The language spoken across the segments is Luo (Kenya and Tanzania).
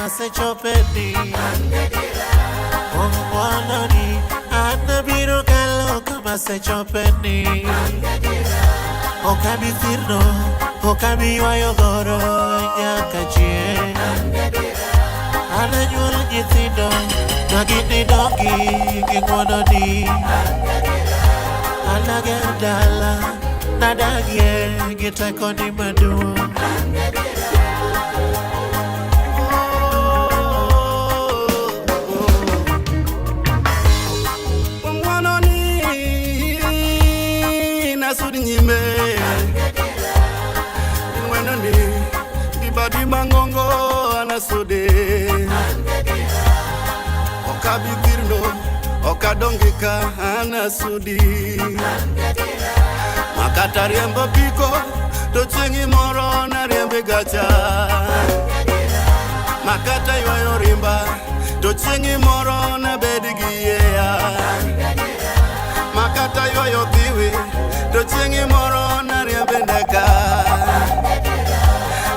kuma asechopeni. Kuom ng'wononi an abiro kalo kuma asechopeni. Ok abi thirno, ok abi ywayo goro nyaka chieng'. Ananyuol nyithindo ma ginidongi gi ng'wononi. Anager dala nadagie gi tekoni maduong'. Kuom ng'wononi nasud nyime. Ng'wononi gi badi mang'ongo anasude. Ok abi thirno, ok adongi ka anasudi. Makata riembo piko to chieng' moro nariembe gacha. Makata ywayo rimba to chieng' moro nabed gi yieya. Makata ywayo thiwi to chieng' moro nariembe ndeka.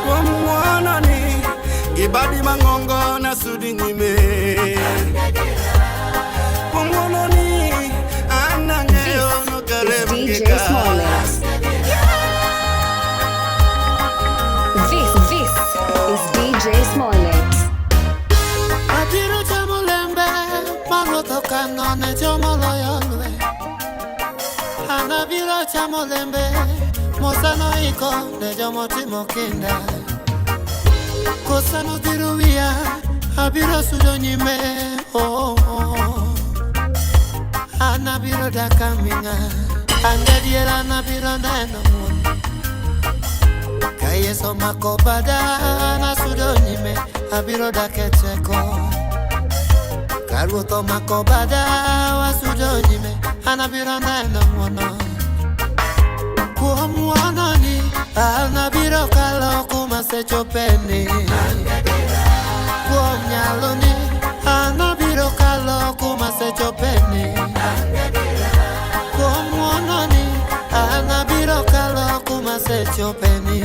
Kuom ng'wononi gi badi mang'ongo nasudi nyime. Kuom ng'wononi an ang'eyo This is nokarem gi DJ ka. Smollett. This is DJ Smollett. Abiro chamo lembe ma ruoth okano ne jomoloyo lweny. An abiro chamo lembe mosenoiko ne jomotimo kinda. Kosano dhiro wiya, abiro sudo nyime. Oh, oh. An abiro dak aming'a, an gadiera an abiro neno ng'wono. Ka Yesu omako bada, nasudo nyime, abiro dak e teko. Ka ruoth omako bada, wasudo nyime, an abiro neno ng'wono. Kuom ng'wononi, an abiro kalo kuma asechopeni. Kuom nyaloni, an abiro kalo kuma asechopeni. Kuom ng'wononi, an abiro kalo kuma asechopeni.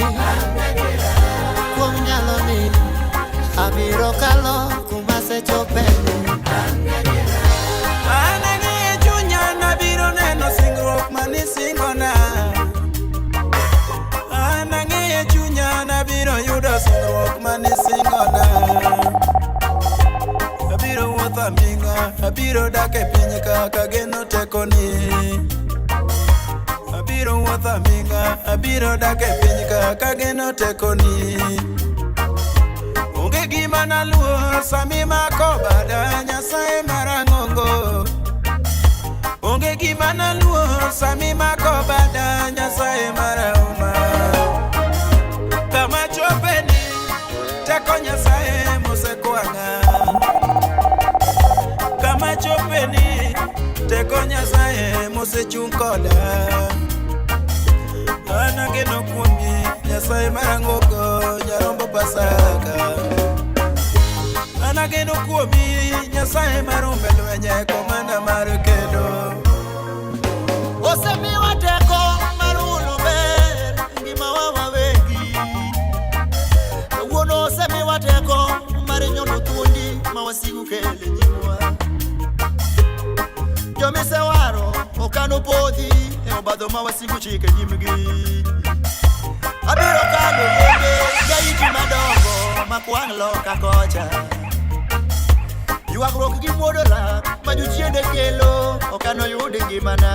Kuom nyaloni, abiro kalo kuma asechopeni. An ang'eyo chunya nabiro neno singruok manisingona. An ang'eyo chunya nabiro yudo singruok manisingona. Abiro wuotho aming'a, abiro dak e piny ka kageno tekoni. Abiro wuotho aming'a, abiro dak e piny ka kageno tekoni. Onge gima naluor samimako bada Nyasaye marang'ongo. Onge gima naluor samimako bada Nyasaye marahuma. Kama chopeni teko Nyasaye mosekwang'a. Kama chopeni teko Nyasaye mosechung' koda. An ageno kuomi Nyasaye marang'ongo nyarombo Pasaka. An ageno kuomi Nyasaye marumbe lwenje komanda mar kedo. Osemiwa teko mar hulo ber ngimawa wawegi. Kawuono osemiwa teko mar nyono thuondi ma wasigu kelo e nyimwa. Jomisewaro okano podhi e obadho ma wasigu chike nyimgi. Abiro kalo yembe gaiti madongo makwang' loka kocha. Ywagruok gi muodo lak ma jochiende kelo ok anoyud e ngimana.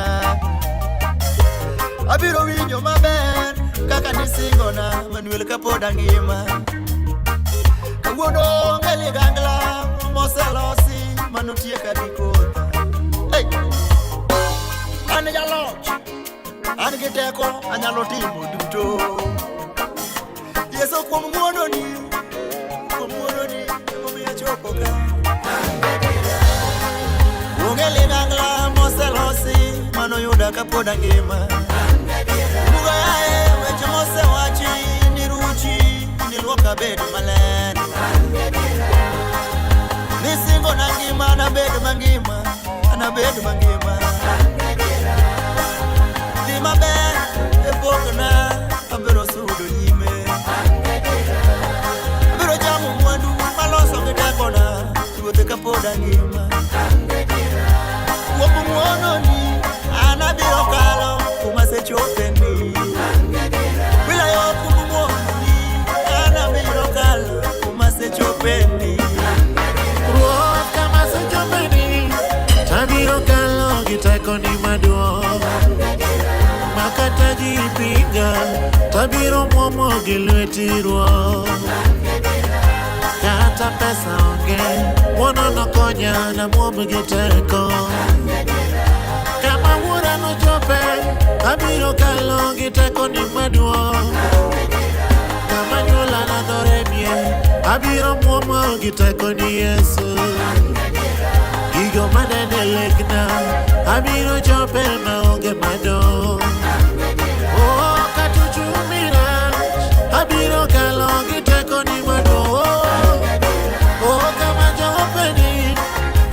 Abiro winjo maber kaka nisingona Manuel kapod angima. Kawuono onge ligangla moselosi manotieka gi kotha. Hey! An jaloch, an gi teko anyalo timo duto. Yesu kuom ng'wononi emomiyo achopo ka. Onge ligangla moselosi manoyuda kapod angima. Buga yaye weche mosewachi niruchi niluoka abed maler. Nisingo na ngima anabed mangima, anabed mangima. Dhi maber e pokna abiro sudo nyime. Abiro chamo mwandu maloso chopeni. Ruoth kama asechopeni, tabiro kalo gi tekoni maduong'. Makata ji pinga, tabiro muomo gi lweti Ruoth. Kata pesa onge, ng'wono nokonya namuom gi teko. Kama wuora nochope, abiro kalo gi tekoni maduong'. Kama nyuola nadhoremie, abiro muomo gi tekoni Yesu. Gigo manene lekna, abiro chope maonge madong'. Oh, kata uchumi rach, abiro kalo gi tekoni maduong'. Oh, kama chopeni,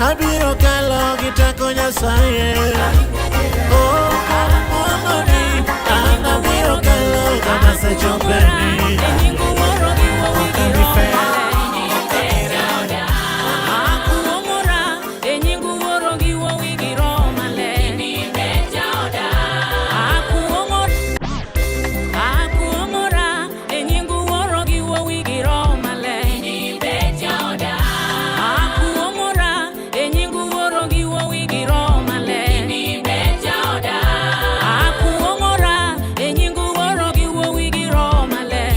abiro kalo gi teko Nyasaye. Oh, kar ng'wononi, an abiro kalo kama asechopeni. Ok abi fail. Akuong'ora e nying Wuoro gi Wuowi gi Roho Maler. Akuong'ora e nying Wuoro gi Wuowi gi Roho Maler. Akuong'ora e nying Wuoro gi Wuowi gi Roho Maler. Akuong'ora e nying Wuoro gi Wuowi gi Roho Maler.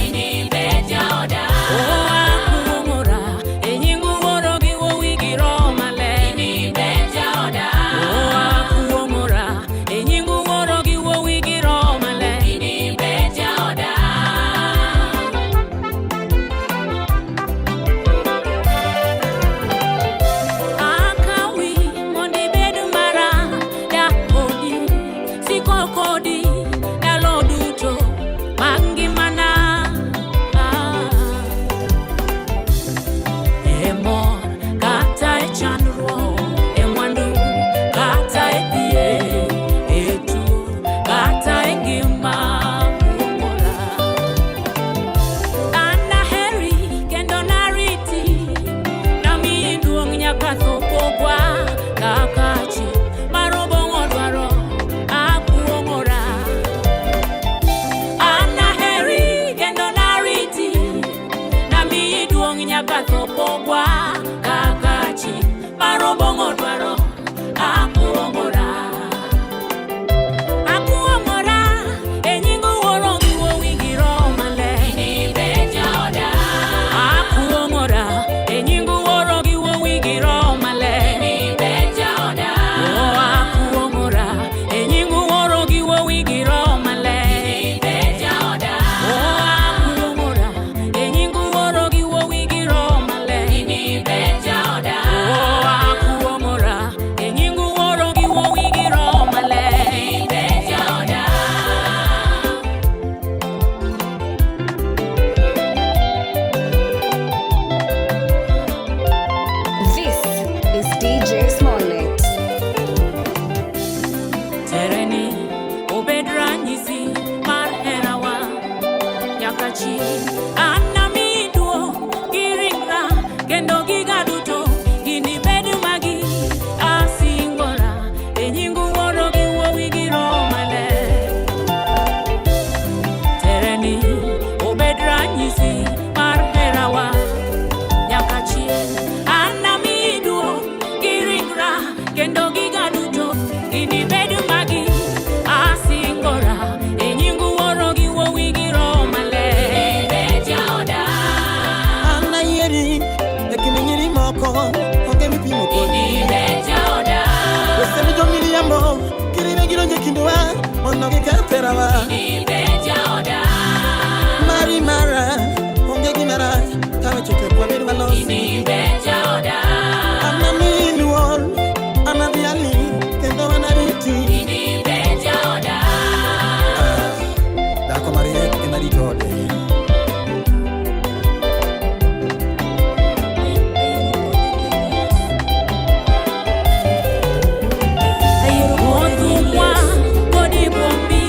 Oh, akuong'ora e nying Wuoro gi Wuowi gi Roho Maler. Oh, akuong'ora e nying Wuoro gi Wuowi gi Roho Maler. Akawi mondo ibed mara dak kodi, siko kodi ndalo duto mag ngimana. Ah. E mor kata e chandruok, e mwandu kata e dhier, e tuo kata e ngima kuong'ora. An aheri kendo nariti, namiyi duong' nyaka tho pogwa kaka chik mar Obong'o dwaro akuong'ora. An aheri kendo nariti, namiyi duong' nyaka tho pogwa kaka chik mar Obong'o dwaro akuong'ora. Akuong'ora e nying Wuoro gi Wuowi gi Roho Maler. Akuong'ora e nying Wuoro gi Wuowi gi Roho Maler. Oh, akuong'ora e nying Wuoro gi Wuowi gi Roho Maler. Oh, akuong'ora e nying Wuoro gi Wuowi gi Roho Maler. Oh, akuong'ora e nying Wuoro gi Wuowi gi Roho Maler. This is DJ Smollett. Tereni obed ranyisi mar herawa nyaka chieng'. Anamiyi duong' gi ringra kendo giga duto ginibed magi. Asingora e nying Wuoro gi Wuowi gi Roho Maler. Tereni obed ranyisi mar herawa nyaka chieng'. Anamiyi duong' gi ringra kendo giga duto ginibed magi. Asingora e nying Wuoro gi Wuowi gi Roho Maler. An ayieri e kind nyiri moko onge mipimo kodi. Wesene jomiriambo kirime gidonjo e kindwa mondo giketh herawa. Mari mara onge gima rach ka weche tek wabed walosi. An amiyi luor, an adhiali kendo an ariti. Dhako mariek ema rito ode. Othumwa kod ibombi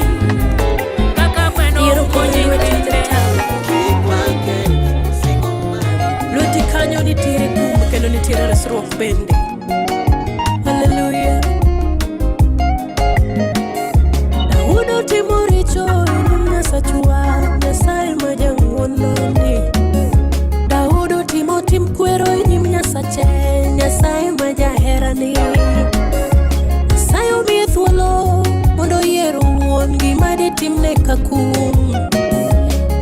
kaka gweno Yiero konyo nyithinde. Kik waketh singo mar Lweti kanyo nitiere kum kendo nitiere resruok bende. Haleluya. Daudi timo richo e nyim Nyasachwa, Nyasaye ma jang'wono ni. Daudi timo tim. herani. Nyasaye omiye thuolo mondo oyier owuon gima ditimne ka kum.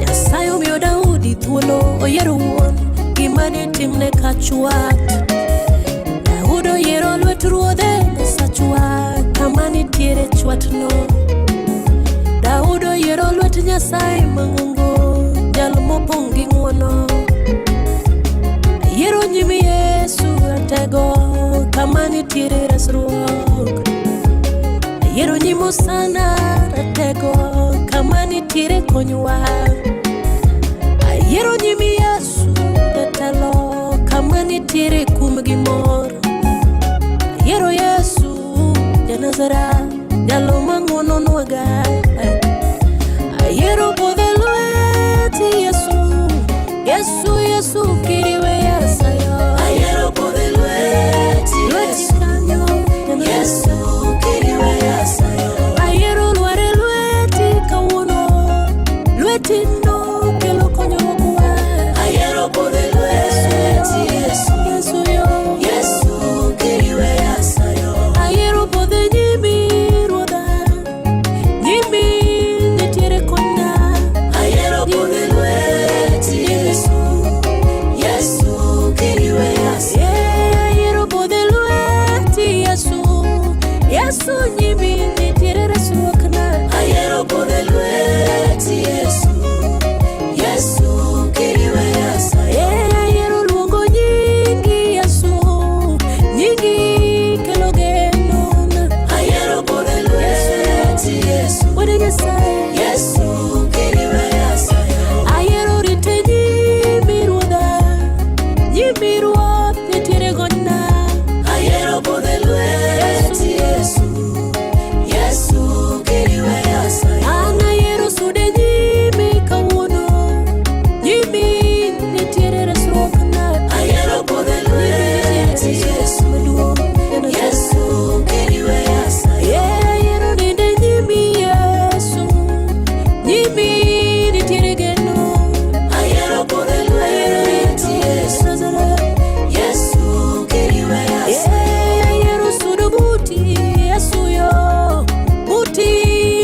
Nyasaye omiyo Daudi thuolo oyier owuon gima ditimne ka chwat. Daudi oyiero lwet ruodhe Nyasachwa kama nitiere chwatno. Daudi oyiero lwet Nyasaye mang'ongo, jal mopong' gi ng'wono. Ayiero nyim Yesu ratego kama nitiere resruok. Ayiero nyim Hosana ratego kama nitiere konywa. Ayiero nyim Yesu jatelo kama nitiere kum gi mor. Ayiero Yesu ja-Nazareth jalo mang'wononwaga. Ayiero budho e lweti Yesu, Yesu, Yesu kiriwe yasayo. Ayiero budho e lweti Lweti Yesu, kanyo, Yesu kiriwe yasayo. Ayiero lwar e lweti kawuono, lweti no kelo konyruok wa. Ayiero budho e lweti Yesu, Yesu yo. Yesu kiriwe yasayo. Ayiero budho e nyimi Ruodha, nyimi nitiere konyna. Ayiero budho e lweti Yesu, Yesu kiriwe yasayo. Yeah, ayiero budho e lweti Yesu, Yesu nyimi nitiere resruokna. Ayiero budho e lweti Yesu, Yesu kiriwe yasayo. Yeah, ayiero luongo nyingi Yesu, nyingi kelo geno. Ayiero budho e lweti Yesu, Wuod Nyasaye, Yesu kiriwe yasayo. ayiero rite nyimi Ruodha, nyimi Ruoth nitiere gonyna. Ayiero budho e lweti Yesu, Yesu kiriwe yasayo. An ayiero sude nyimi kawuono, nyimi nitiere resruokna. Ayiero budho e lweti Yesu, Maduong', Yesu kiriwe yasayo. Yeah, ayiero ninde nyimi Yesu, nyimi nitiere geno. Ayiero budho e lweti Yesu, Nazareth. Yesu kiriwe yasayo. Yeah, ayiero sudo buti Yesu yo, buti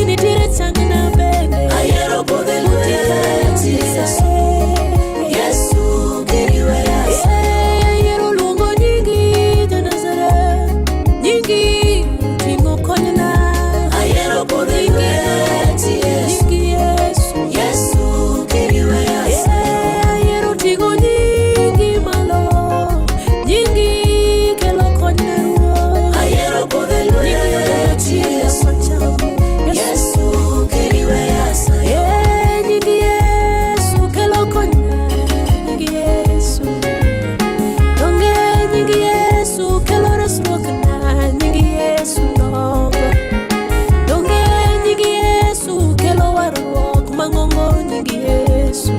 nitiere changna bende. Ayiero budho e lweti Yesu, Yesu kiriwe yasayo. Yeah, ayiero luongo nyingi ja-Nazareth, nyingi ting'o konyna. Ayiero budho e lweti Yesu, Nyingi Yesu. Yesu kiriwe yasayo. Yeah, ayiero ting'o nyingi malo, nyingi kelo konyna Ruoth. Ayiero budho e lweti Yesu, Yesu kiriwe yasayo. Yeah, nying Yesu kelo konyna, nying Yesu. Donge nying Yesu kelo resruokna, nying Yesu nogo. Donge nying Yesu kelo warruok mang'ongo, nying Yesu.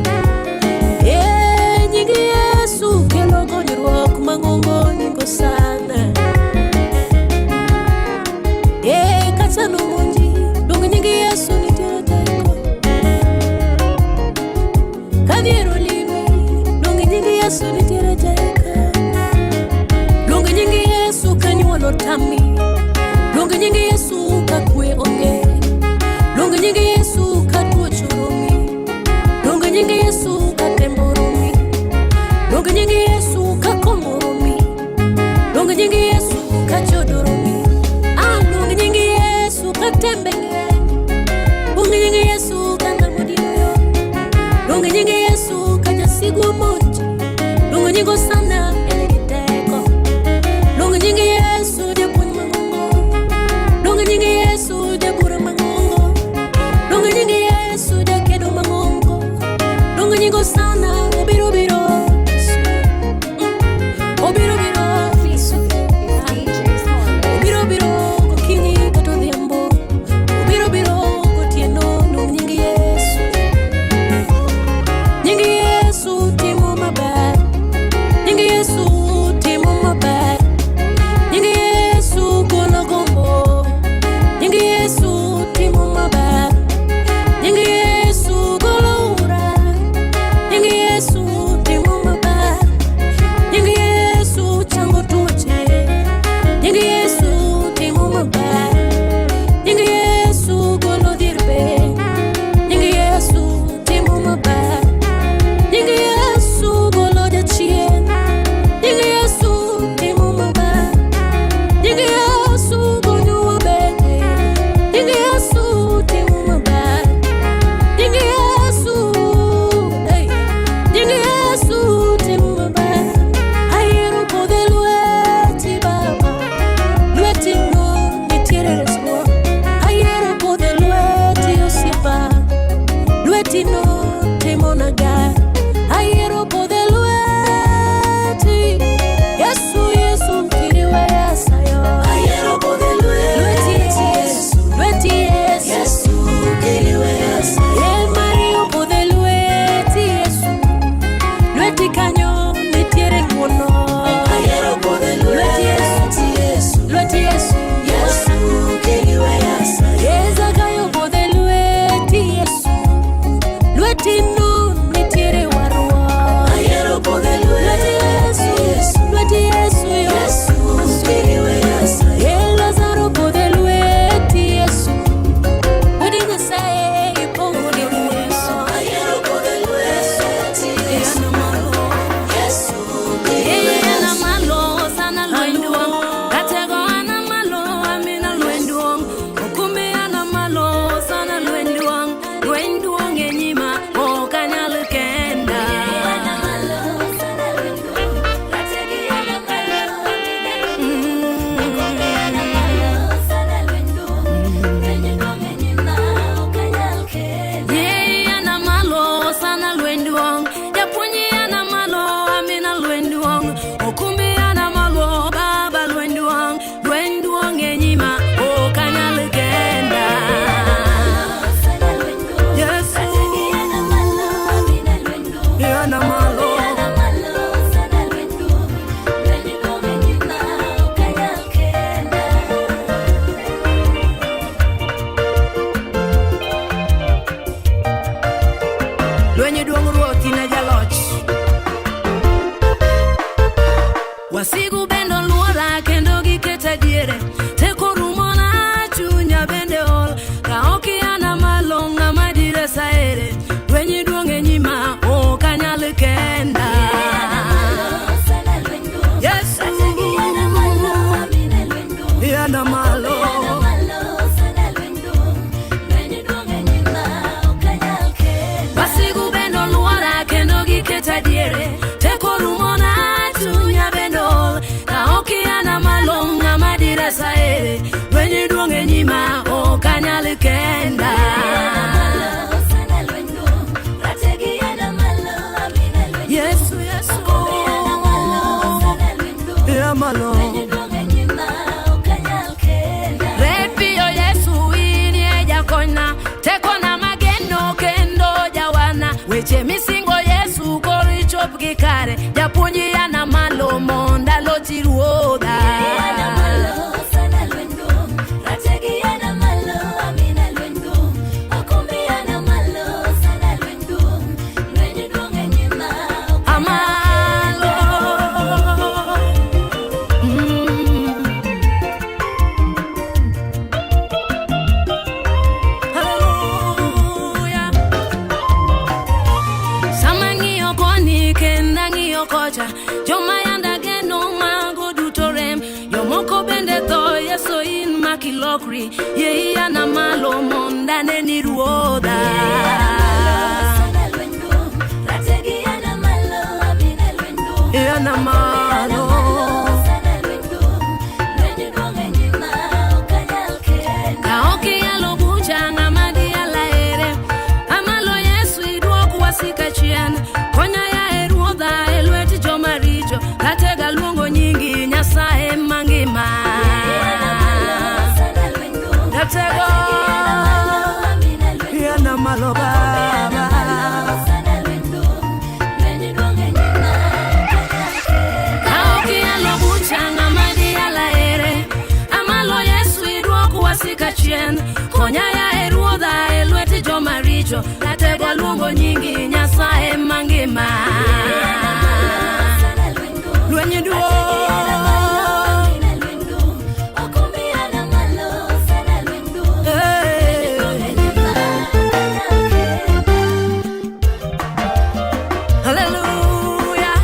Yeah, nying Yesu kelo gonyruok mang'ongo, nying Hosana. Yeah, kata nomonji, donge nying Yesu nitiere teko. Kadhier olimi, donge nying Yesu nitiere teko. Luong nying Yesu ka nyuol otami. Luong nying Yesu ka kwe onge. Luong nying Yesu ka tuoche oromi. Luong nying Yesu ka tembe oromi. Luong nying Yesu ka kong'o oromi. Luong nying Yesu ka chodo oromi. Ah, luong nying Yesu ka tembe ng'eny. Luong nying Yesu ka ng'ama odino yo. Luong nying Yesu ka jasigu omonji. Luong nying Hosana en gi teko. Luong nying Yesu japuonj mang'ongo. Luong nying Yesu jabura mang'ongo. Luong nying Yesu jakedo mang'ongo. Luong nying Hosana. Wasigu bende oluora kendo giketa diere. Teko rumona chunya bende ol. Ka ok iana malo ng'ama diresa ere. Lweny duong' e nyima ok anyal kenda. Yesu Iana malo. Wasigu bende oluora kendo giketa diere. Teko rumona chunya bende ol. Ka ok iana malo ng'ama diresa ere. Lweny duong' e nyima ok anyal kenda. Yesu Yesu Ia malo. Red piyo Yesu in e jakonyna tekona mageno kendo jawana weche misingo Yesu koro ichop gi kare japuonj yana malo mondo alochi ruodha amalo Hallelujah. Sama ng'iyo koni kendo ang'iyo kocha joma yanda geno mago duto rem jomoko bende tho Yesu in makilokri yie iyana malo mondo aneni ruodha Iyana malo Ka ok iyalo bucha ng'ama diyala ere Amalo Yesu iduok wasika chien Konya ya e ruodha e lwet joma richo Ratega luongo nyingi Nyasaye mangima Ratego Iyana malo baba Ka ok iyalo bucha ng'ama diyala ere Amalo Yesu iduok wasika chien Konya ya e ruodha e lwet joma richo Ratego luongo nyingi Nyasaye mangima Lweny duong' Hey. Hallelujah.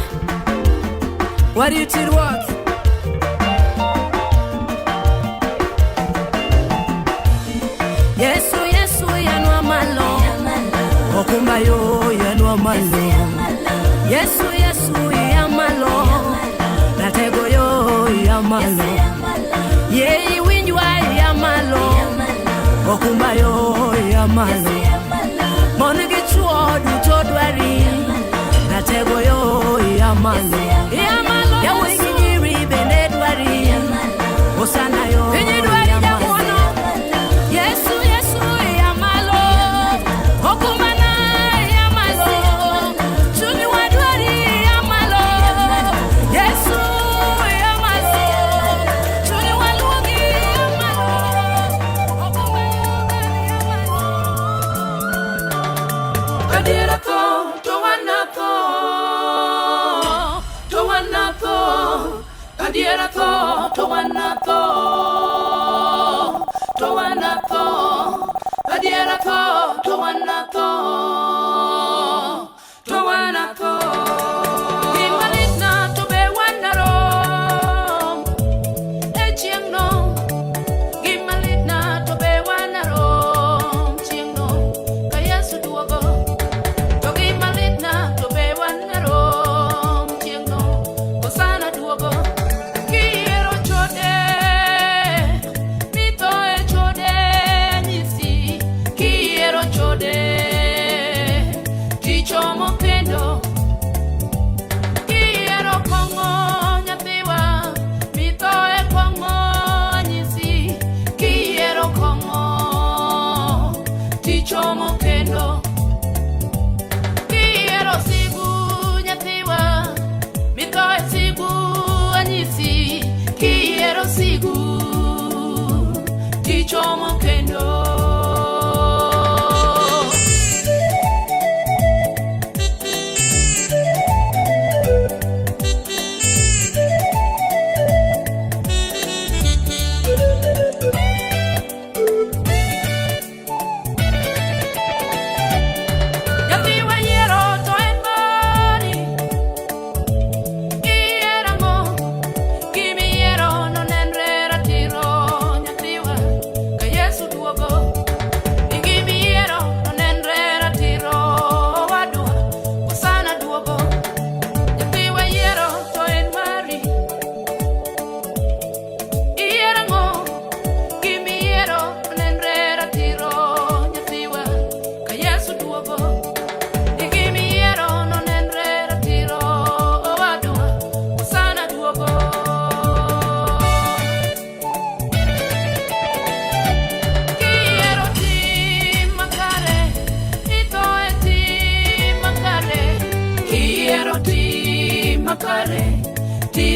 What do you did what? Yesu Yesu yanwa malo Okumba yo yanwa malo Yesu Yesu yamalo Ratego yo yamalo Ye iwinjwa yamalo Okumba yo yamalo Mon gi chuo duto dwari Ratego yo yamalo Yamalo Yawuoyi gi nyiri bende dwari Osana yo Piny dwari jamuono Yesu Yesu yamalo Okumbana yamalo Chuny wadwari yamalo Yesu yamalo Chuny waluongi yamalo Okumbana yamalo Adiera tho to wanatho to wanatho Adiera tho to wanatho to wanatho Adiera tho to wanatho to wanatho Gima litna to be wanarom e chieng'no Gima litna to be wanarom chieng'no ka Yesu duogo To gima litna to be wanarom chieng'no Hosana duogo Kiyiero chode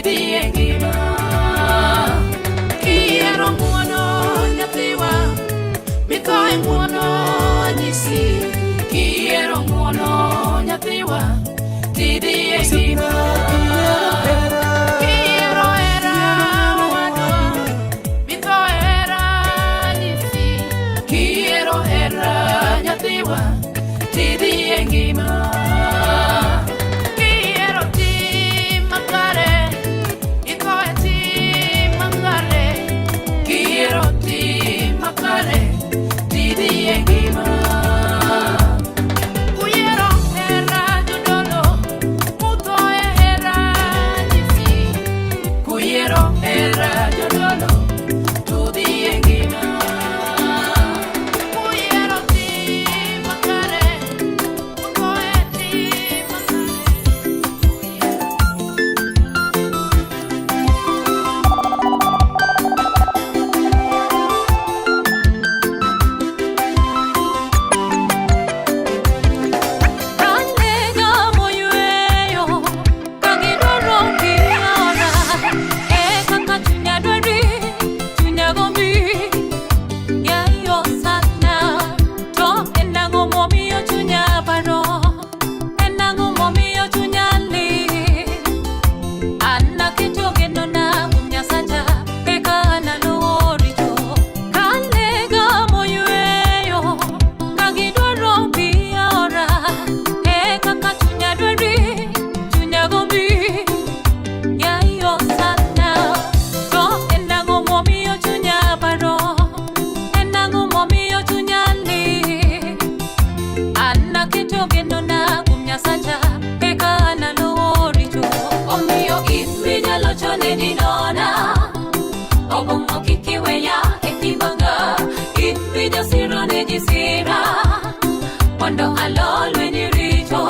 tidhi e ngima. Kiyiero ng'uono nyathiwa, mitho e ng'uono anyisi. Kiyiero ng'uono nyathiwa, tidhi e ngima. Kiyiero hera owadwa, mitho e hera anyisi. Kiyiero hera nyathiwa, tidhi e ngima. Kiyiero tim makare, itho e tim makare. Kiyiero tim makare, tidhi e ngima. Kuyiero hera jodolo, mutho e hera nyisi. Kuyiero hera jodolo, tudhi e ngima. Kuyiero tim makare, mutho e tim makare. Ranega moyweyo ka gidwaro giora e kaka chunya dwari chunya gombi yayo sana to en ang'o momiyo chunya paro en ang'o momiyo chunya lit an aketo genona kuom Nyasacha eka analuwo richo kalega moyweyo ka gidwaro biora e kaka chunya dwari chunya gombi yayo sana to en ang'o momiyo chunya paro en ang'o momiyo chunya lit an aketo genona kuom Nyasacha eka analuwo richo omiyo in minyalo chone ni nona obong'o kik iweya e kibanga in mijasiro ne ji sira mondo alo lweny richo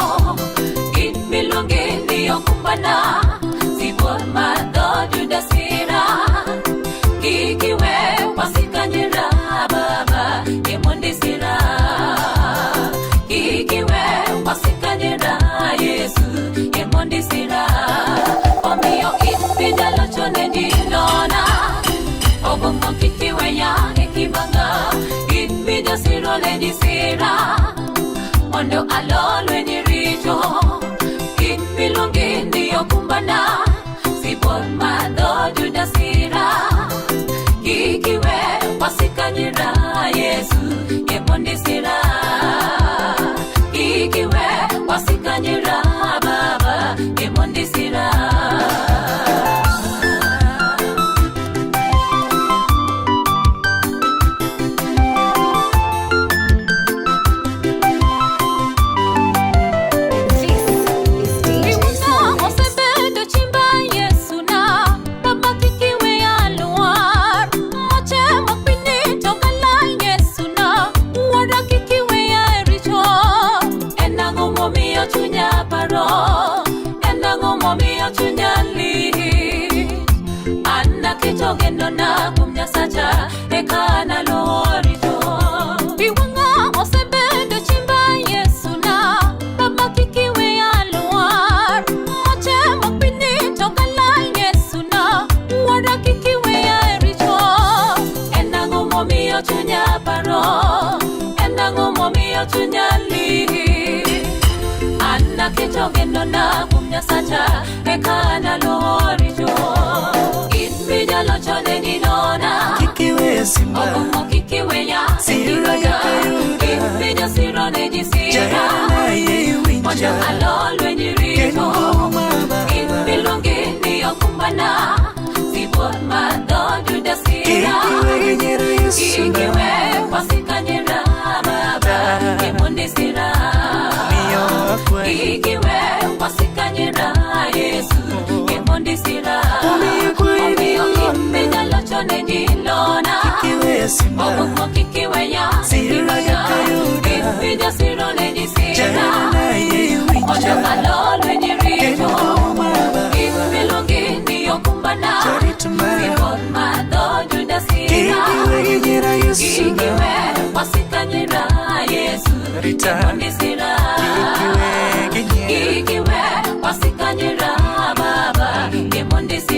in miluonge ni okumbana sibuor ma dhood Juda sira kik iwe wasika nyiera baba emondi sira kik iwe wasika nyiera Yesu emondi sira omiyo in mijalocho ne ji nona obong'o kik iweya e kibanga in mijasiro ne ji sira mondo alo lweny richo in miluonge ni okumbana sibuor ma dhood Juda sira kik iwe wasika nyiera Yesu emondi sira kik iwe wasika nyiera baba emondi sira. This is DJ Iwanga Smollett. osebedo chimba Yesu na baba kik iweya lwar mochemo piny to galal Yesu na wuora kik iweya e richo en ang'o momiyo chunya paro en ang'o momiyo chunya lit an aketo genona kuom Nyasacha eka analuwo richo Iwanga osebedo chimba Yesu na baba kik iweya lwar mochemo piny to galal Yesu na wuora kik iweya e richo en ang'o momiyo chunya paro en ang'o momiyo chunya lit an aketo genona kuom Nyasacha eka analuwo richo in minyalocho ne ji nona Kik iweya simba obong'o kik iweya e Sira kibanga kaka in mijasiro ne ji sira Jahera yie mondo iwinja alo lweny richo Kendo mama in miluonge ni okumbana sibuor ma dhood Juda sira Kik iwe gi nyiero Yesu kik iwe wasika nyiera baba emondi sira Miyo akwayi kik iwe wasika nyiera Yesu emondi sira Omiyo akwayi ni omiyo in minyalocho ne ji lona Kik iweya simba obong'o kik iweya e Sira kibanga kaka Yuda. in mijasiro ne ji sira Jahera yie mondo iwinja alo lweny richo Kendo mama in miluonge ni okumbana Jarit mara sibuor ma dhood Juda Kik sira iwe gi nyiero Yesu kik iwe wasika nyiera Yesu Rita emondi sira Kik iwe gi nyiero kik iwe wasika nyiera baba emondi sira.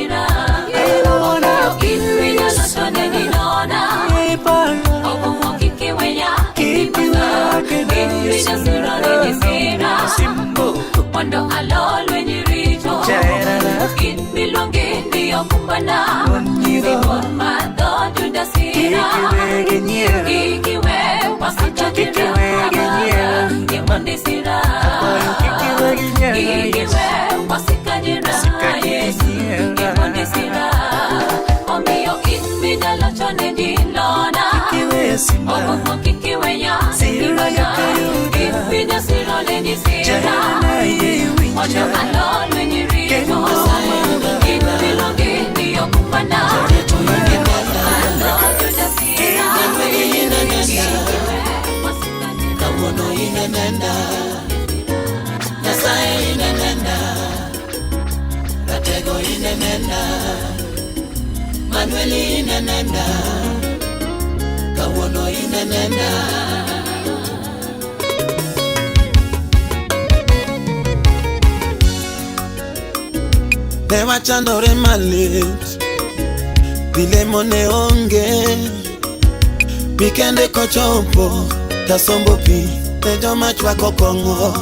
miluongi ni okumbana. Sibuor ma dhood Juda sira. Kik iwe ginyiera. Kik iwe wasika Kik iwe ginyiera. Imondi sira. Akwayo kik iwe ginyiera, Kik Yesu. iwe wasika nyiera, Wasika kik Yesu. ginyiera. Imondi sira. Omiyo in mijalocho ne ji lona. Kik iwe simba. Omuomo kik iweya Sira ngimana. yakayuda. In mijasiro ne ji sira. Jaherana yie Mondo winja. alo lweny richo. Kendo mama. In miluongi ni okumbana. Jarito mara. Kawuono inenenda, Nyasaye inenenda, Ratego inenenda, Manueli inenenda, Kawuono inenenda. Ne wachandore malit, dilemo ne onge. Pi kende kochopo, tasombo pi ne joma chwako kong'o.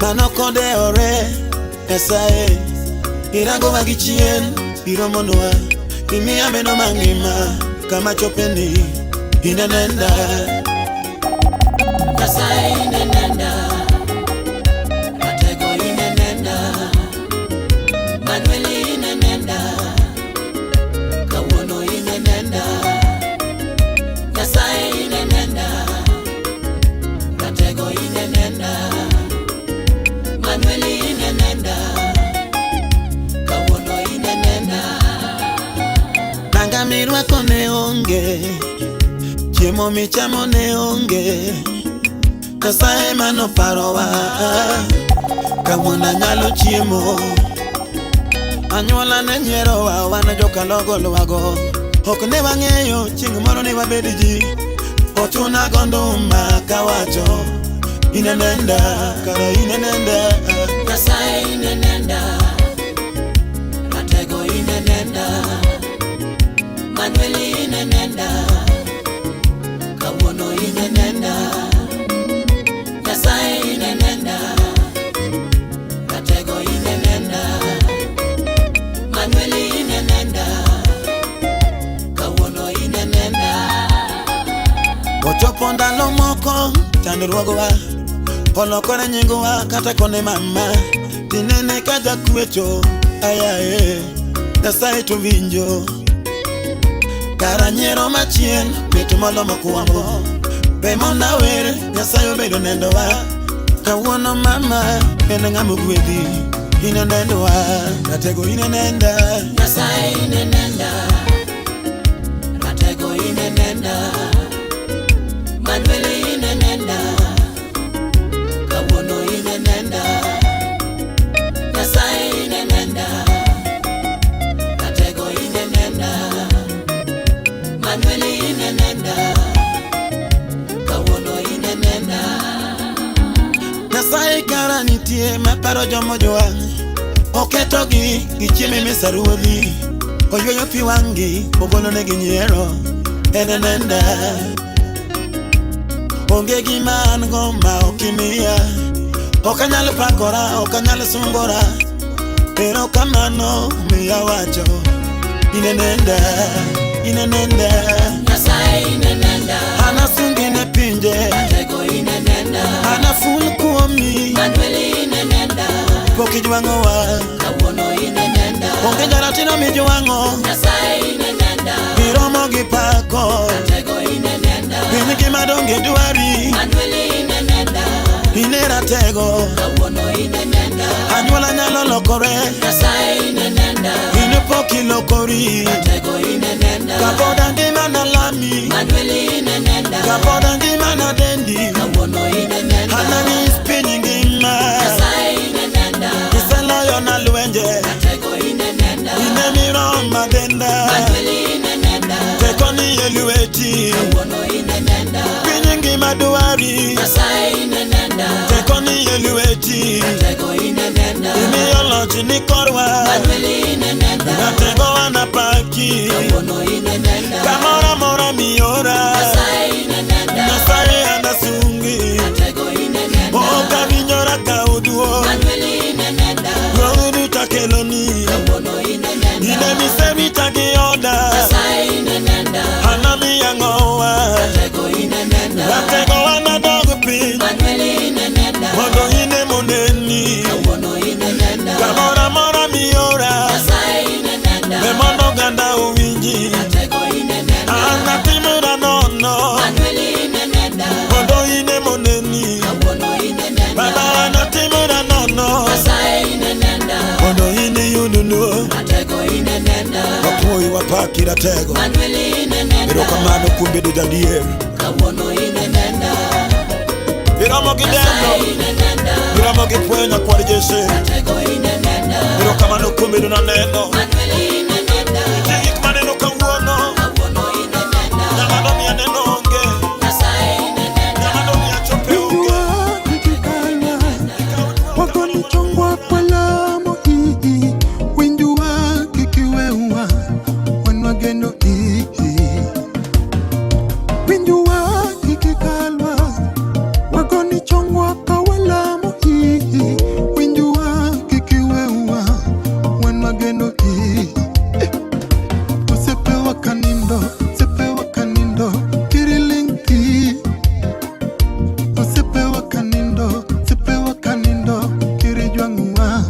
Mano kodewore, Nyasaye, irangowa gi chien, iromonwa, imiya meno mangima, kama chopeni, inenenda. Nyasaye inenenda, Ratego inenenda, Manueli inenenda, Kawuono inenenda, Nyasaye inenenda, Ratego inenenda, Manueli inenenda, Kawuono inenenda. Nanga mirwako ne onge, chiemo michamo ne onge. Nyasaye manoparowa, kawuono anyalo chiemo. Anyuola ne nyierowa, wan joka logolwago. Ok ne wang'eyo chieng' moro ni wabed ji. Ochuna go nduma kawacho, inenenda, kara inenenda. Nyasaye inenenda, Ratego inenenda, Manueli inenenda, Kawuono inenenda, Nyasaye inenenda, Ratego inenenda, Manueli inenenda, Kawuono inenenda. Ochopo ndalo moko chandruogwa olokore nyingwa kata kone mama tinene ka jakwecho ayae Nyasaye to winjo kara nyiero machien bet molo mokwongo be mondo awer Nyasaye obedo nendowa kawuono mama en ng'ama ogwedhi inenendwa ratego inenenda Nyasaye inenenda, Ratego inenenda, Manueli inenenda, Kawuono inenenda, Nyasaye inenenda, Ratego inenenda, Manueli inenenda, Kawuono inenenda. Nyasaye kara nitie maparo jomojwang' oketogi gichiemo e mesa ruodhi oyweyo pi wang'gi ogolonegi nyiero en enenda onge gima an go ma ok imiya ok anyal pakora ok anyal sungora erokamano miya wacho inenenda inenenda Nyasaye inenenda, anasungi ne pinje Ratego inenenda, anaful kuomi Manueli inenenda, pok ijwang'owa Kawuono inenenda, onge jaratiro mijwang'o Nyasaye inenenda, iromo gi pako Ratego inenenda, piny ngima donge dwari Manueli inenenda, ine ratego Kawuono inenenda, anyuola nyalo lokore Nyasaye inenenda, in pok ilokori Ratego inenenda, kapoda ngima na lami Manueli inenenda, kapoda ngima na dendi Kawuono inenenda, ananyis piny ngima Nyasaye inenenda, iseloyo na lwenje Ratego inenenda, ine miroma denda Manueli inenenda, teko ni e lweti Kawuono inenenda, piny ngima dwari Nyasaye inenenda, teko ni e lweti Ratego inenenda, imiyo loch ni korwa Manueli inenenda, ratego wanapaki Kawuono inenenda, kamoro amora miora Nyasaye inenenda, Nyasaye anasungi Ratego inenenda, okabinyora kauduo Manueli inenenda, gouru takeloni Ine miserita gi oda. Anamiya ng'owa. Ratego an adog piny. Mondo ine moneni. Kamoro amora miora. Be mondo oganda owinji. An atimora nono. Mondo ine moneni. Baba an atimora nono. Mondo in iyud luor. Wapuoyi wapaki ratego. Erokamano kuom bedo jadier. Iromo gi dendo. Iromo gi fwenyo nyakwar Jesse. Erokamano kuom bedo naneno. Nitie gik maneno kawuono. Ng'ama nomiya neno onge. Ng'ama nomiya chope onge. Wakonichongwa kwa lamo ii winjwa kikiwewa wan wageno ii winjwa kikikalwa wakonichongwa kawalamo ii winjwa kikiwewa wan wageno ii osepewa kanindo sepewa kanindo kiriling thi osepewa kanindo sepewa kanindo kirijwang'wa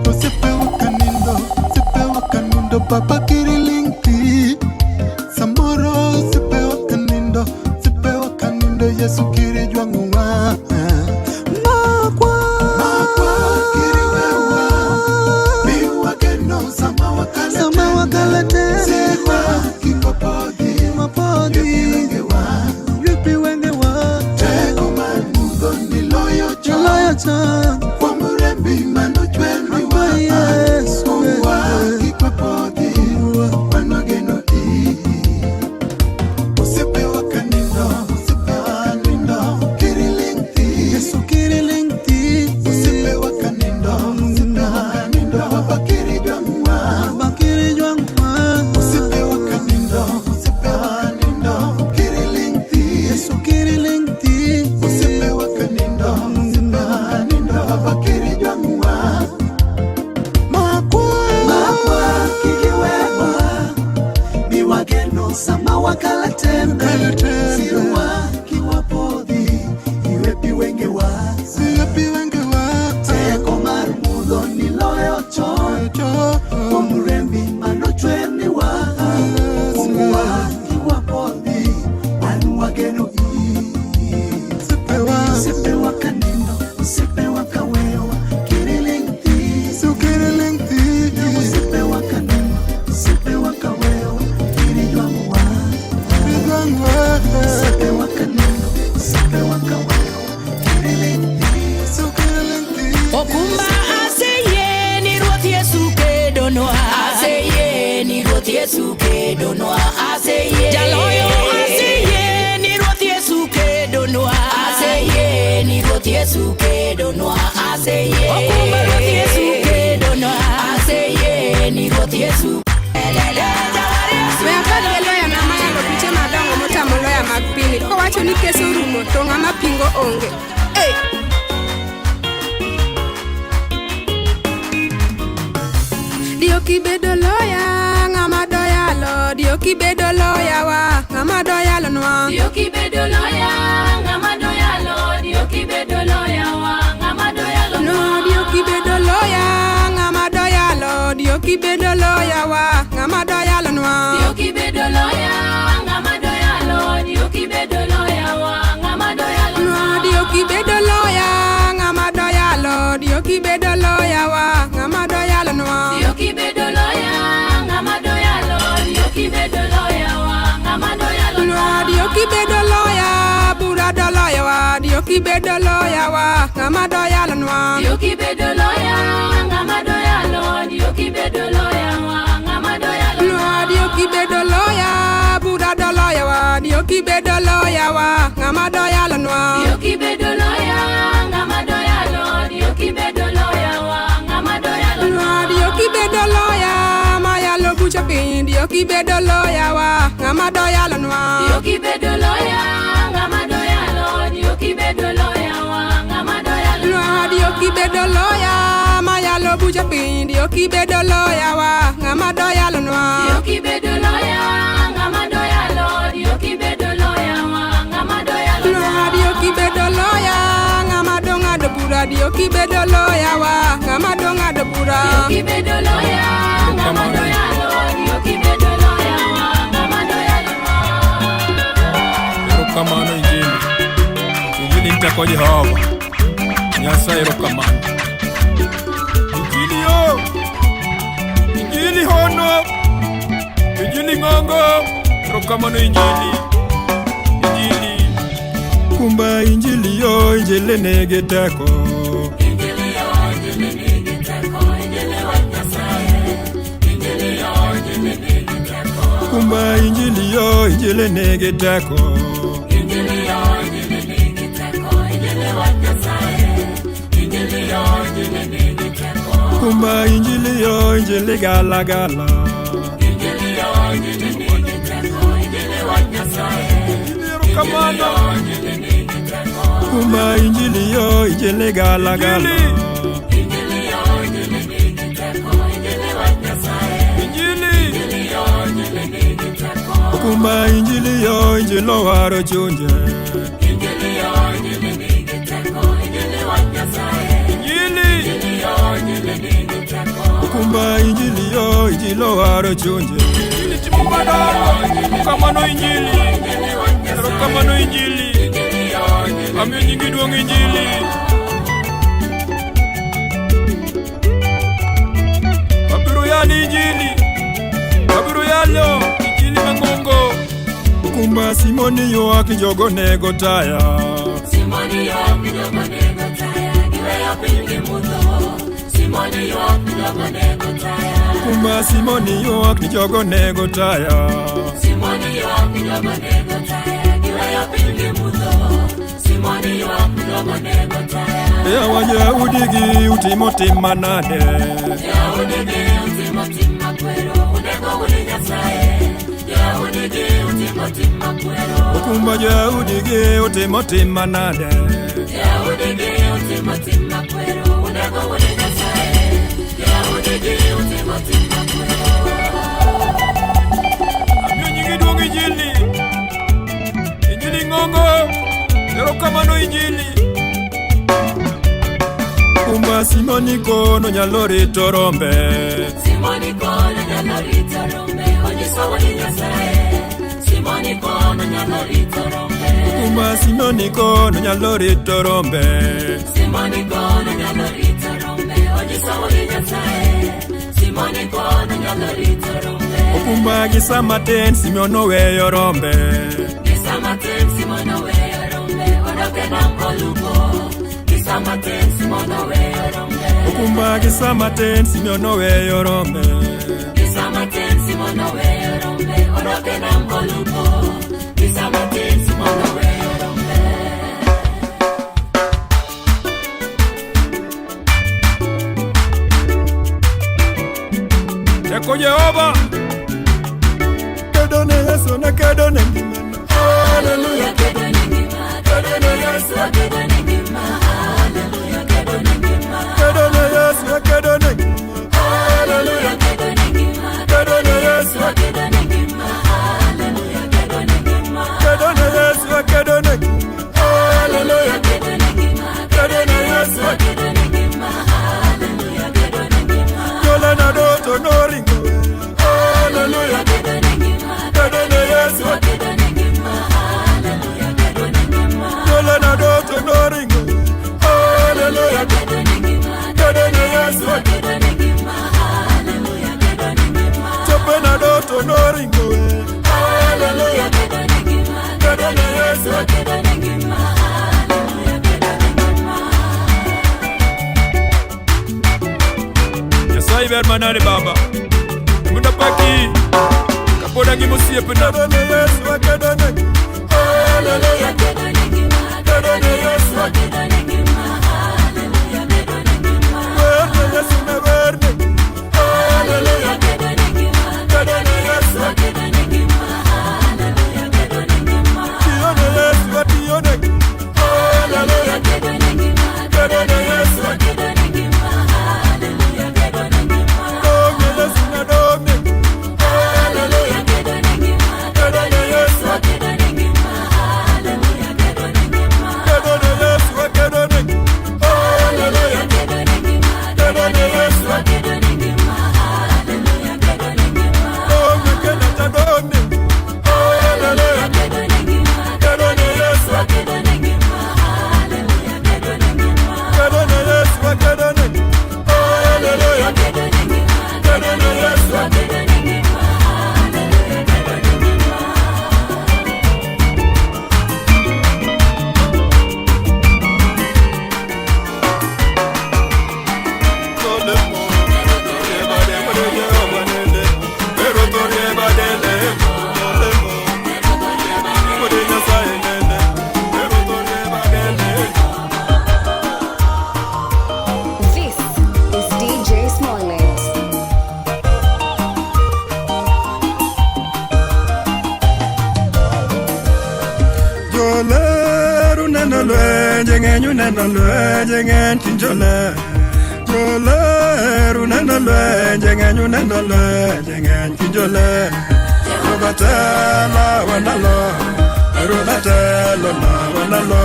osepewa kanindo sepewa kanindo papa kiriling thi samoro osepewa kanindo sepewa kanindo yesu kirijwang'wa makwa makwa kiriwewa miwageno sama wakala Sama wakala tena. Siwa kikopodhi Mapodhi. Yupi wengewa Yupi wengewa. Tego mar mudho ni loyo chon Loyo chon. Kuom rembi manochwerniwa Apa Yesu. Uwa kikwapodhi Wan wageno iyi Osiepewa kanindo Osiepewa kanindo Kiriling thi Yesu kiriling thi. Osiepewa kanindo Osiepewa kanindo Baba kirijwang'wa Bakiri jwang'wa. Osiepewa kanindo Osiepewa kanindo Kiriling thi Yesu kiriling thi. Osiepewa kanindo Osiepewa kanindo Baba kirijwang'wa Makwa. Makwa kikiwewa miwageno sama wakala tembe siwa kiwapodhi iwepi wengewa Siapi wengewa teko mar mudho ni loyo chon kuom rembi manochwerniwa kuomwa kiwapodhi wan wageno iyi Osiepewa Usipewa kanindo usipewa kawewa kiriling thi Sukiriling thi usipewa kanindo usipewa kawewa kirijwang'wa Kirijwang'wa usipewa kanindo usipewa kawewa kiriling thi Sukiriling thi Okumba aseyie ni Ruoth Yesu kedonwa. Aseyie ni Ruoth Yesu kedonwa. Aseyie. Jaloyo aseyie ni Ruoth Yesu kedonwa. Aseyie ni Ruoth Yesu kedonwa. Aseyie. Okumba Ruoth Yesu kedonwa. Aseyie ni Ruoth Yesu. We akad gi loya na mayalo piche madongo motamo loya mag piny kowacho ni kes orumo to ng'ama pingo onge. Hey! Dio kibedo loya ng'ama doyalo dio kibedo loya wa ng'ama doyalo nwa. Dio kibedo loya ng'ama doyalo dio kibedo loya wa ng'ama doyalo No dio kibedo loya ng'ama doyalo dio kibedo loya wa ng'ama doyalo nwa. Dio kibedo loya ng'ama doyalo dio kibedo loya wa ng'ama doyalo No dio kibedo loya ng'ama doyalo dio kibedo loya wa ng'ama doyalo nwa. Dio kibedo loya ng'ama doyalo dio kibedo loya wa ng'ama doyalo No dio kibedo loya bura doloyo wa dio kibedo loya wa ng'ama doyalo nwa. Dio kibedo loya ng'ama doyalo dio kibedo loya wa ng'ama doyalo No dio kibedo loya bura doloyo wa dio kibedo loya wa ng'ama doyalo nwa. Dio kibedo loya ng'ama doyalo dio kibedo loya wa ng'ama doyalo No dio kibedo loya mayalo bucha piny dio kibedo loya wa ng'ama doyalo nwa. Dio kibedo loya ng'ama doyalo dio kibedo loya wa ng'ama doyalo No Dio kibedo loya mayalo bucha piny. Dio kibedo loya wa ng'ama doyalonwa. Dio kibedo loya ng'ama doyalo. Dio kibedo loya wa ng'ama doyalonwa. Dio kibedo loya ng'ama dong'ado bura. Dio kibedo loya wa ng'ama dong'ado bura. Dio kibedo loya ng'ama doyalo. Dio kibedo loya wa ng'ama doyalonwa. Erokamano Injili. Injili ni teko Jehova. Nyasaye erokamano. Injili yo. Injili hono. Injili ng'ongo. Erokamano Injili. Injili. Kumba Injili yo, Injili nigi teko. Injili yo, Injili nigi teko, Injili wach Nyasaye. Injili yo, Injili nigi teko. Kumba Injili yo, Injili nigi teko. Injili yo, Injili nigi teko, Injili wach Nyasaye. Injili yo, Injili nigi teko. Kumba Injili yo, Injili gala gala. Injili yo, Injili nigi teko, Injili wach Nyasaye. Erokamano. Injili nigi teko. Kumba Injili yo, Injili gala gala. Injili yo, Injili nigi teko, Injili wach Nyasaye. Injili. Injili yo, Injili nigi teko. Kumba Injili yo, Injili owaro chunje. Injili yo, Injili nigi teko, Injili wach Nyasaye. Injili. Injili yo, Injili nigi teko. Kumba Injili yo, Injili owaro chunje. Injili timo madongo. Erokamano Injili. Erokamano Injili. Amiyo nyingi duong' Injili. Abiro yalo Injili. Abiro yalo Injili mang'ongo. Kumba Simoni ywak jogo nego taya. Simoni ywak jogo nego taya, giweyo piny gi mudho. Simoni ywak jogo nego taya. Kumba Simoni ywak ni jogo nego taya. Simoni ywak jogo nego taya, giweyo piny gi mudho. Simoni ywak jogo nego taya. Yawa Yahudi gi utimo tim manade. Yahudi gi utimo tim makwero, unego wuod Nyasaye. Yahudi gi utimo tim makwero. Kumba Yahudi gi utimo tim manade. Yahudi gi utimo tim makwero, unego wuod Nyasaye. Yahudi gi utimo tim makwero. Amiyo nyingi duong' Injili. Injili ng'ongo. Erokamano Injili. Kumba Simoni kono nyalo rito rombe. Simoni kono nyalo rito rombe, onyiso wuod Nyasaye. Simoni kono nyalo rito rombe. Kumba Simoni kono nyalo rito rombe. Simoni kono nyalo rito rombe, onyiso wuod Nyasaye. Simoni kono nyalo rito rombe. Okumba gi sama tin Simeon oweyo rombe. Gi sama tin Simon oweyo rombe, odok e nam kolupo. Gi sama tin Simon oweyo rombe. Okumba gi sama tin Simeon oweyo rombe. Gi sama tin Simon oweyo rombe, odok e nam kolupo. Gi sama tin Simon oweyo rombe. Teko Jehova. Kedo ne Yesu na kedo ne ngimana. Haleluya, kedo ne ngima, kedo ne Yesu, kedo ne ngima. Haleluya, kedo ne ngima. Kedo ne Yesu kedo ne ngima. Haleluya, kedo ne ngima, Kedo ne Yesu kedo ne ngima. Haleluya, kedo ne ngima. kedo ne Yesu kedo ne ngima. Haleluya, kedo ne ngima, kedo ne Yesu, kedo ne ngima. Haleluya, kedo ne ngima. Jola na doto noringo. Haleluya, kedo ne ngima, Kedo ne Yesu kedo ne ngima. Haleluya, kedo ne ngima. Jola na doto noringo. Haleluya, kedo ne ngima, Kedo ne Yesu kedo ne ngima. Haleluya, kedo ne ngima. Chope na doto noringo. Haleluya, kedo ne ngima, Kedo ne Yesu kedo ne ngima. Haleluya, kedo ne ngima. Nyasaye ber manade baba. Mondo apaki kapod angima osiepna. Kedo ne Yesu kedo ne ngima. Haleluya, kedo ne ngima, Kedo ne Yesu kedo ne ngima. Haleluya, kedo ne ngima. Wer ne Yesu ne wer ne. Haleluya, kedo ne ngima, Kedo ne Yesu kedo ne ngima. Haleluya, kedo ne ngima. Tiyo ne Yesu tiyo ne ngima. Haleluya, kedo ne ngima, Kedo ne Yesu uneno lwenje ng'eny chuny joler. Joler uneno lwenje ng'eny uneno lwenje ng'eny chuny joler. Jehova telo wanalo, Ruodha telo na wanalo.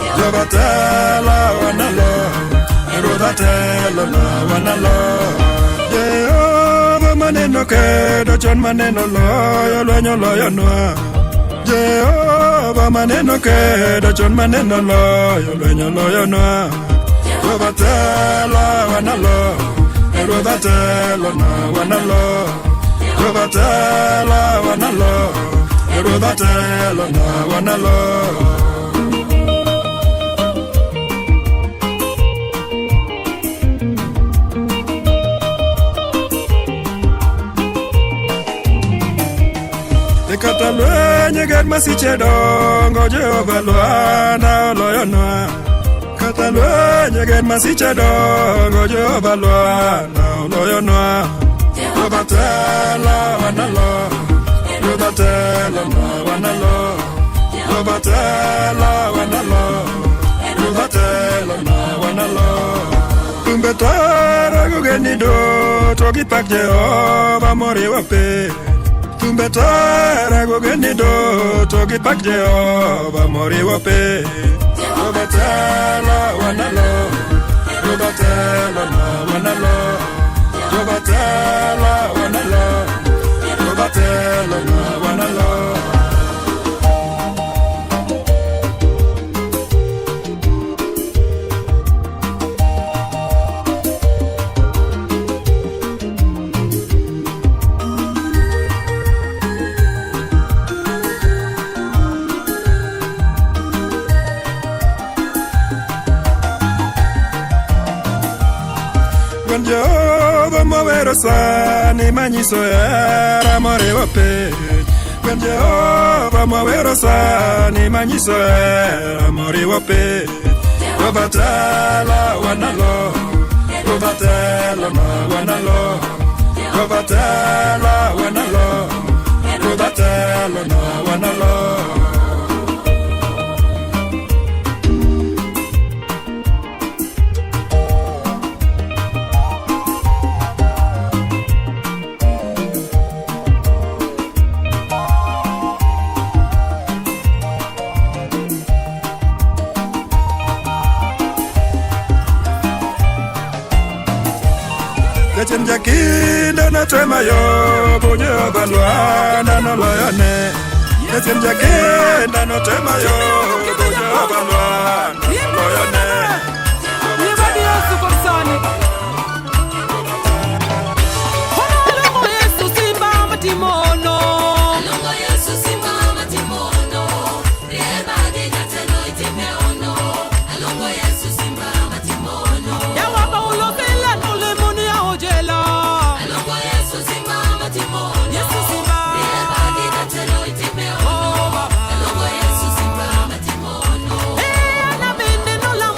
Jehova telo wanalo, Ruodha telo na wanalo. Jehova maneno kedo chon maneno loyo lweny oloyonwa. Jehova maneno kedo chon maneno loyo lweny oloyonwa. Jehova telo wanalo, Ruodha telo na wanalo. Jehova telo wanalo, Ruodha telo na wanalo. E kata lweny ger masiche dongo Jehova lwanda oloyonwa. Kata lweny ger masiche dongo Jehova lwanda oloyonwa. Jehova telo wanalo, Ruodha telo na wanalo. Jehova telo wanalo, Ruodha telo na wanalo. Thumbe tara gogeni duto gipak Jehova moriwo piny. Thumbe tara gogeni duto gipak Jehova moriwo piny. Jehova telo wanalo, Ruodha telo na wanalo. Jehova telo wanalo, Ruodha telo na wanalo. Gwen Jehova mawero sani manyiso hera moriwo piny. Gwen Jehova mawero sani manyiso hera moriwo piny. Jehova telo wanalo, Jehova telo na wanalo. Jehova telo wanalo, Ruodha telo na wanalo. Jachien jakinda notema yo, Jehova lwanda noloyone. Jachien jakinda notema yo, Jehova lwanda noloyone. Nyibadi Yesu korsani. Alongo Yesu simba matimono. Alongo Yesu simba matimono. Rieba di jatelo itime ono. Alongo Yesu simba matimono. Yawa Paulo sila nulimuni ya ojela. Alongo Yesu simba matimono. Yesu simba. Rieba di jatelo itime ono. Oh baba. Alongo Yesu simba matimono. Eh, ana bende no la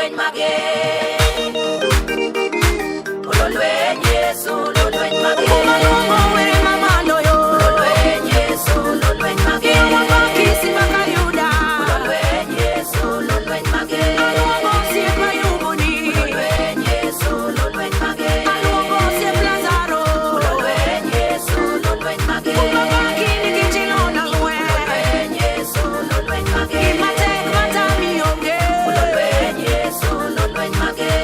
Lolweny mager. Ololweny Yesu, lolweny mager. Kumaluongo were mamalo yo. Ololweny Yesu, lolweny mager. Iluongo kisima ka Yuda. Ololweny Yesu, lolweny mager. Aluongo osiep Ayubuni. Ololweny Yesu, lolweny mager. Aluongo osiep Lazaro. Ololweny Yesu, lolweny mager. Kuma paki nikech ilona lweny. Ololweny Yesu, lolweny mager. Gima tek matami onge. Ololweny Yesu, lolweny mager.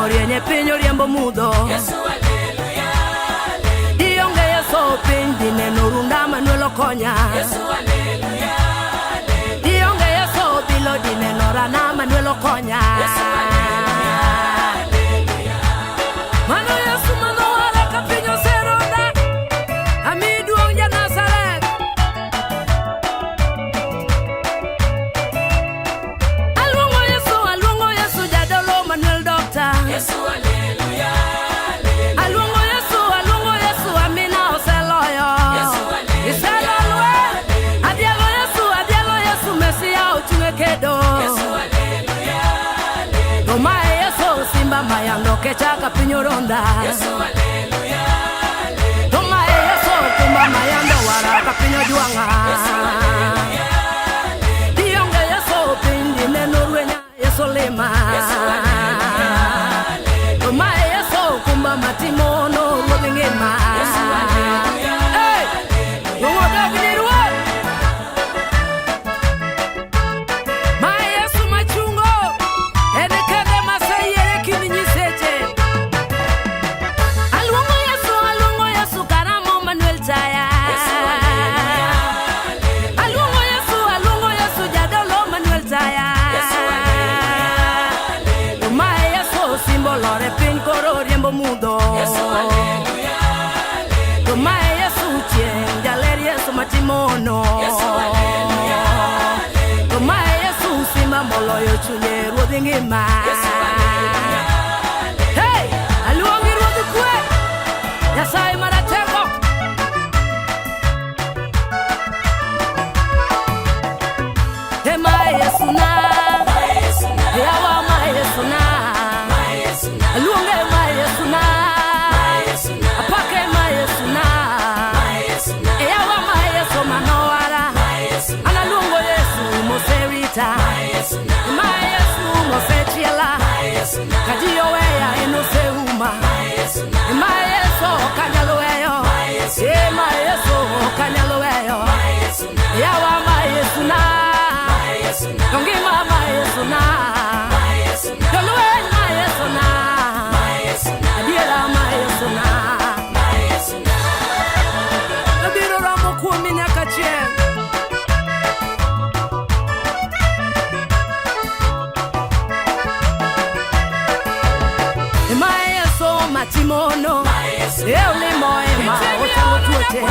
Chieng' orieny e piny oriembo mudho. Yesu haleluya, haleluya. Dionge Yesu piny dineno runda Manuel okonya. Yesu haleluya, haleluya. Dionge Yesu bilo dineno rana Manuel okonya. Yesu haleluya, haleluya. Mano Yesu mano wara ka piny oseronda. Ami duong' ja Nazareth. Aluongo Yesu, aluongo Yesu jadolo Manuel Doctor. Yesu haleluya, haleluya. Aluongo Yesu, aluongo Yesu amina oseloyo. Yesu haleluya, Iselo lweny. Adhialo Yesu, adhialo Yesu Mesia ochung' e kedo. Yesu haleluya, haleluya. To mae Yesu simba mayando kecha ka piny oronda. Yesu haleluya, haleluya. To mae Yesu kumba mayando wara ka piny ojwang'a. Yesu haleluya, haleluya. Dionge Yesu piny dineno rwenya Yesu lima. Yesu haleluya, haleluya. To mae Yesu kumba matimono ruodh ngima. Yesu haleluya, Hey! Luongo dog ni ruoth. Mae Yesu machungo, en kende maseyiere kind nyiseche. Aluongo Yesu, aluongo Yesu karamo Manuel Taya. Yesu haleluya, haleluya. Aluongo Yesu, aluongo Yesu jadolo Manuel Taya. Yesu haleluya, haleluya. To mae Yesu simbolore piny koro riembo mudho. Yesu haleluya, haleluya. To mae Yesu chieng' jaler Yesu matimono. Yesu haleluya, haleluya. To mae Yesu simba moloyo chunye ruodh ngima. Yesu haleluya, haleluya. Hey! Aluongi ruodh kwe, Nyasaye maratego. Hey, mae Yesu na, Mae Yesu na, yawa mae Yesu na, mae Yesu na, aluonge mae Yesu na, mae Yesu na, apake mae Yesu na, mae Yesu na, yawa mae Yesu manowara, mae Yesu na, an aluongo Yesu moserita, mae Yesu na, mae Yesu mosechiela, mae Yesu na, ka ji oweya en oseuma. mae Yesu na, Mae Yesu ok anyal weyo, Mae Yesu eh, mae Yesu ok anyal weyo, mae Yesu na, yawa mae Yesu na, mae Yesu na, to ngima mae Yesu na, mae Yesu na, jolweny mae Yesu na, mae Yesu na, adiera mae Yesu na, mae Yesu na. abiro ramo kuomi nyaka chieng'. Mae Yesu matimono, Mae Yesu e olimo ema ochango tuoche,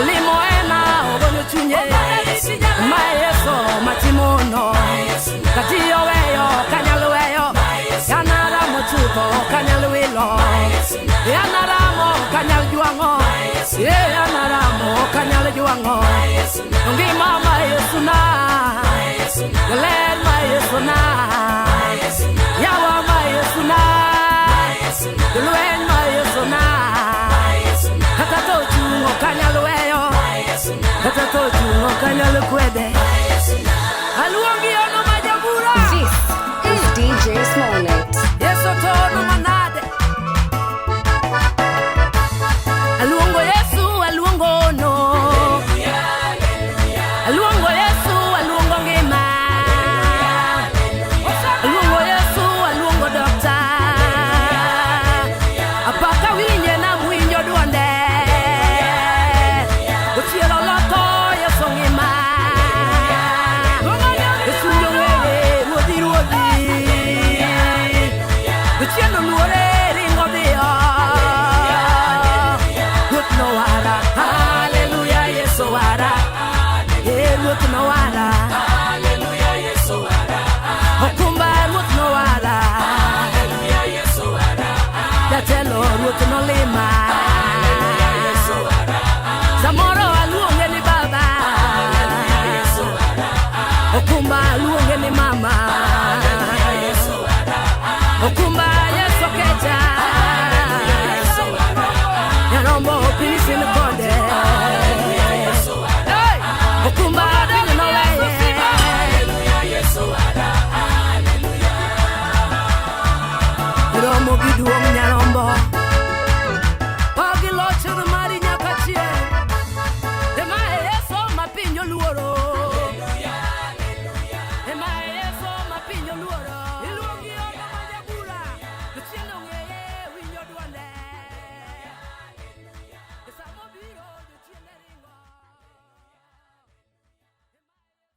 olimo ema ogonyo chunye. Mae Yesu matimono, kati oweyo kanyal weyo, an aramo chutho ok anyal wilo, an aramo ok anyal jwang'o, e an aramo ok anyal jwang'o. Ngima ma Yesu na, ler ma Yesu na, yawa ma Yesu na, jolweny ma Yesu na, kata to chung' ok anyal weyo, kata to chung' ok anyal kwede. Aluongi ono ma jabura. This is DJ Smollett. Yesu to ono manade. Aluongo Yesu, aluongo ono. Aluongo Yesu, aluongo ngima. Aluongo Yesu, aluongo dokta. Apaka winje nam winjo duonde. Ochielo loko Yesu ngima. Yesu jong'ere ruodhi ruodhi. Ochielo luore ringo dhiyo. Ruoth nowara, haleluya Yesu wara. Eh, Ruoth nowara, Haleluya, Yesu wara. okumba Ruoth nowara. Haleluya, Yesu wara. Jatelo Ruoth nolima. Haleluya, Yesu wara. Samoro aluonge ni baba. Haleluya, Yesu wara. Okumba aluonge ni mama. Haleluya, Yesu wara. Okumba Yesu kecha. Haleluya, Yesu wara. Nyarombo piny sin kode. Haleluya, Yesu wara. Hey! Okumba piny noweye. Haleluya, Yesu wara. Haleluya. Romo gi duong'